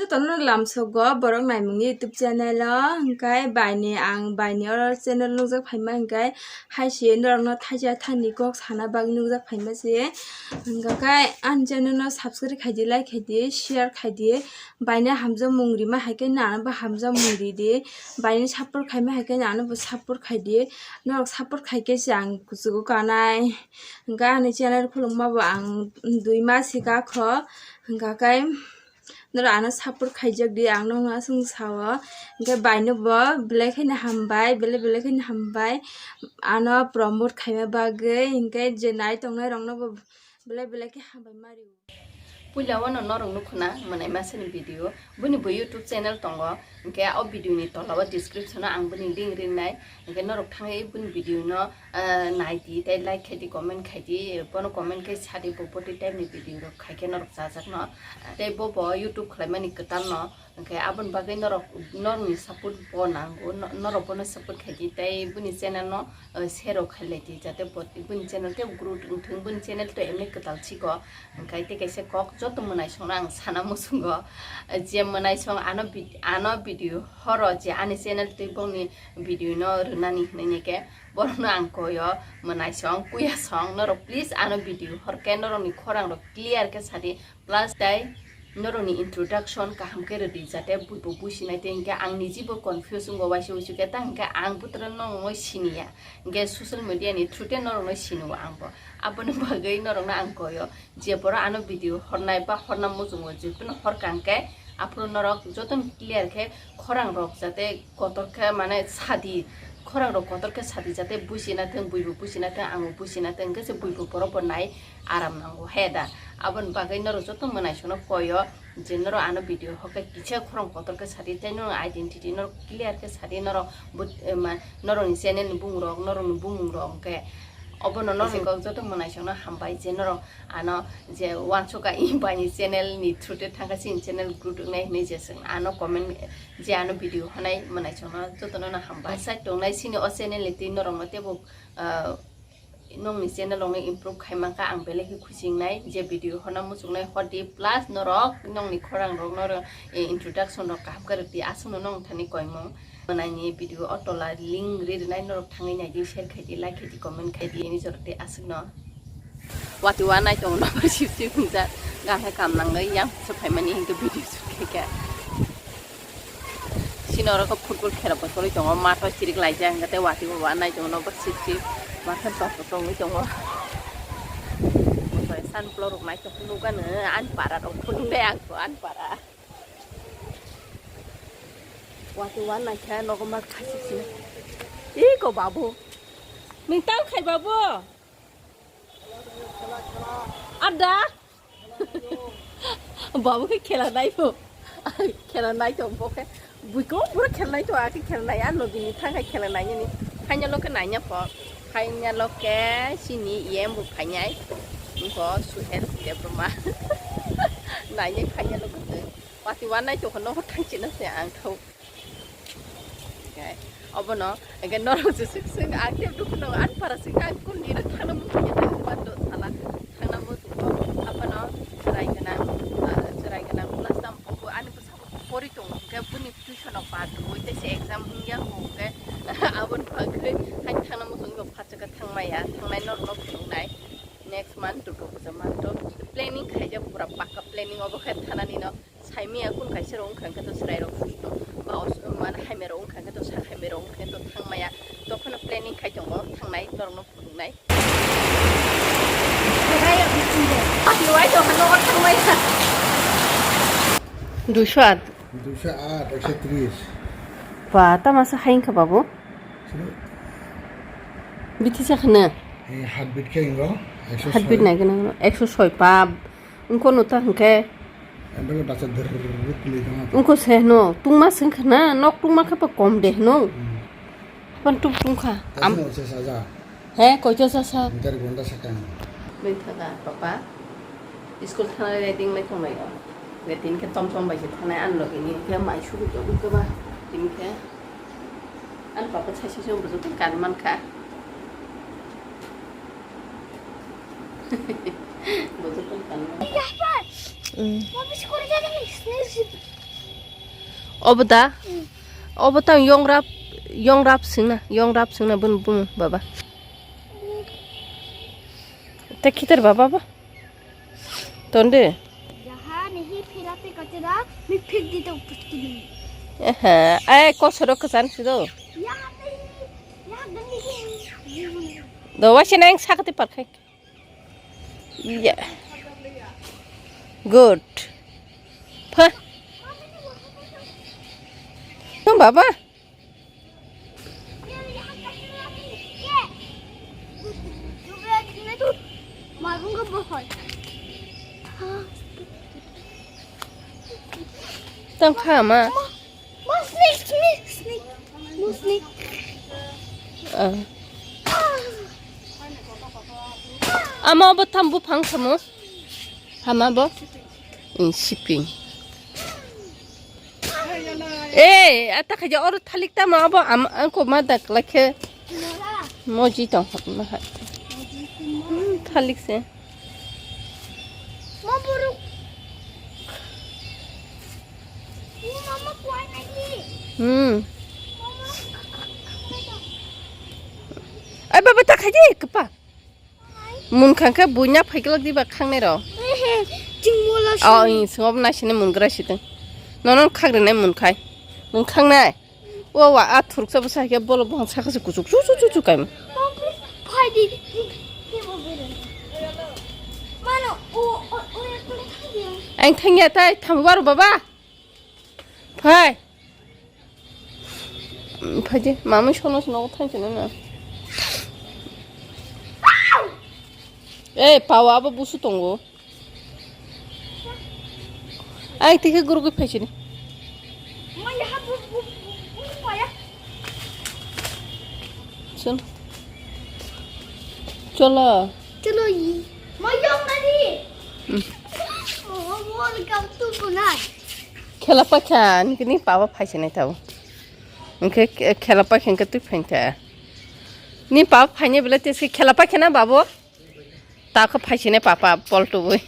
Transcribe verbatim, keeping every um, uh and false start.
Jotono lamsogo borok naimungni YouTube channel o, hwnkhe baini ang baini oro channel nukjak phaima hwnkhe hai se norokno thaisa thani kok sana bagwi nukjak phaima se. Hwnkhe ani channel no subscribe khaidi, like khaidi, share khaidi, baini hamjakmung rima hai khe nanobo hamjakmung ridi, baini support khaima hai khe nanobo support khaidi, norok support khai khe se ang kuchugo kanai. Hwnkhe ani channel khulukma bo ang dui mas hika kho, hwnkhe khe norok ano support khaijak di, ang nokno aswk sao. Hwnkhe baino bo belai kheno hambai, belai belai kheno hambai ano promote khaima bagwi. Hwnkhe je nai tongnai rokno bo belai belai khe hambai mari. Puila wano norok nukhuna mwnai masani video, bini bo YouTube channel tongo, hwnkhe o video ni tola o description o ang bini link rinai, hwnkhe norok thangwi bini video no ah, naidi, tei like khaidi, comment khaidi, bono comment khe sadi, bo bwtwi type ni video rok khai khe norok chajakno. Tei bo bo YouTube khlaimani kwtalno, hwnkhe aboni bagwi norok, norokni support bo nango, no-, norok bono support khaidi, tei bini channel no, ah, share rok khailai di, jate bo, bini channel tei grow wngthung, bini channel to emni kwtal chiko, hwnkhe tei kaisa kok joto mwnaisongno ang sana muchungo, je mwnaisong ano vid-, ano video horo je ani channel tei bongni video no rwnani hwnwi khe, borokno ang koyo, mwnaisong, kuyasong, norok please ano video horkhe norokni khorang rok clear khe sadi, plus tei norokni introduction kaham khe rwdi, jate buibo businai tei hwnkhe ang nijibo confuse wngo waisa wuisu khe, ta hwnkhe ang butro norokno siniya, hwnkhe social media ni through tei norokno sinio ang bo, aboni bagwi norokno ang koyo, je borok ano video hornai ba horna muchungo, jephuru horkha hwnkhe aphuru norok jotono clear khe khorang rok jate kotor khe mane sadi, khorang rok kotor khe sadi jate buisina thung, buibo buisina thung, angbo buisina thung, hwnkhe se buibo borok bo nai aram nango he da. Aboni bagwi norok joto mwnaisongno koyo je norok ano video horkhe kisa khorang kotor khe sadi tei norok identity norok clear khe sadi, norok but, eh, ma, norokni channel ni bumung rok, norokni bumung rok hwnkhe obono norok kok joto mwnaisongno hambai je norok ano je uansukha i baini channel ni through te thangkha chini channel grow wngnai hinwi je chwng ano comment je ano video honai mwnaisongno jotono no hambai. Sai tongnai chini o channel ni twi norokno teibo, ah, nokni channel rokno improve khai mankha ang belai khe khusi wngnai je video hona muchungnai hor di plus norok nokni khorang rok norok, eh, introduction rok kaham khe rwk di aswkno nong thani koimung. Mwnaini video o tola link ri rwnai, norok thangwi nai di, share khai di, like khai di, comment khai di, ani jorok tei aswkno. Watwi wa nai tongo nobar sip sip hwnjak, gam hai kam nangwi yang se phaimani hinkhe video shoot khai kha. Sini oro khe football khera bo choli tongo, matho chirik laijak, hinkhe tei watwi wa nai tongo nobar sip sip, matha tok tok tongwi tongo. Sunflower rok naithok nukgano ani para rok phunuknai ang ani para. Watwi wa naikha nogo ma khasik sini. Iko babu. Nwng tao khai babu? Ada? Babu khe khela nai bo. Khela nai to bo khe. Buiko buro khela nai to, akhe khela nai, ano bini thang khai khela nai ni. Khaina lo khe naina pho. Khaina lo khe sini iyem bo khainai. Bo Suhel Debbarma. Naina khaina lo khe. Watwi wa nai tongkha nogo thangchina se ang thau. Obono hwnkhe norok jesuk swng ang tei dukhu no ani para swng ang kun nini thangna muchung ya tei uban do sala thangna muchung ko. Abono chwrai gwnang, ah, chwrai gwnang plus tam obo ani bwsa bo pori tongo hwnkhe buni tuition rok ba dugui tei se exam wngya hwnkhe aboni bagwi hai thangna muchung bo phatsaka thangmaya thangnai norok no phunuknai. Next month Durga Puja month o planning khaijak pura pakka planning obo khe thanani no. Saimaya kun kaisa rok wngkha khe to chwrai rok sui to ba os-, mane hamya rok wngkha khe to sak hamya rok wngkha khe to thangmaya. Tophano planning khai tongo thangnai norokno phunuknai. Duiso aat. Duiso aat, ekso tris. Ba, tama sa hai wngkha babu? Sino? Bithi sa khana? Eh, heartbeat khe ingo, ekso soi. Heartbeat nai khana, ekso soi pa. Wngkha no ta hwnkhe. Embele bacha drrrr kwlwi tongma. Wngkha se hwno, tungma se wngkha na, nok tungma khe ba kom de hwno. Hmm. Hapan tuk tungkha. Am- Aswk se saja. He, koito sasa. Dari gonda sakang. Bai thaga, papa. School thana ready wngwi tonglai o. Ge tin khe tom tom bai se thanai, ang logi ni khe mai sugu jogu khe ba. Tin khe. Ang papa saisi se bujo kan man kha. Bujo kan man. Mm. Obo da? Obo tang yongrap, yongrap singna, yongrap singna bun bun baba. Te khitar baba ba? Tonde? Yaha nehi philate kachira, mi phik dito pustini. Aha, ai kosoro kasan sido. Yaha nehi, yaha gani. Do wasi nang sakati parkhai. Yeah. Good. Pha. Tong baba. Tong kha ma. Ma, snake, snake, snake. Ma, snake. Ah. Ama bo thambu phang samo. Hama bo. In shipping. Eh, ata khaja oro thalik tamo abo am angko ma dak lakhe. Moji tong ma ha. Hmm, thalik se. Ma borok. Ni mama kuai lagi. Hmm. Mama. Ai baba ta khaji kapa. Mun khangkhe buina phaiklak diba khangnai ro. Ehe, chingmola. Oh, sini. Singop nai sini mun gra siteng. Nono khagrinai mun khai. Mun khangnai. Wa wa a thuruksa bwsa haikhe bolo buphang sakha se kuchuk chu chu chu chu kaima. Phai di. Mano, o, o, o, o, thang di. Ang thangya tai thambar baba. Phai. Phai di, mama sono sono thang chana na. Eh, pawa abo busu tongo. Ai, tikhe gurugwi phaisini. Sun. Cholo. Cholo, yi. Ma, yong nani. Hmm. Oh, welcome to Bunai. Khela pakha, nini baba phaisini tao. Hwnkhe khela pakha hwnkhe twi phaintha. Ni baba phaini belai tese khela pakha na babo? Takho phaisini papa poltubui.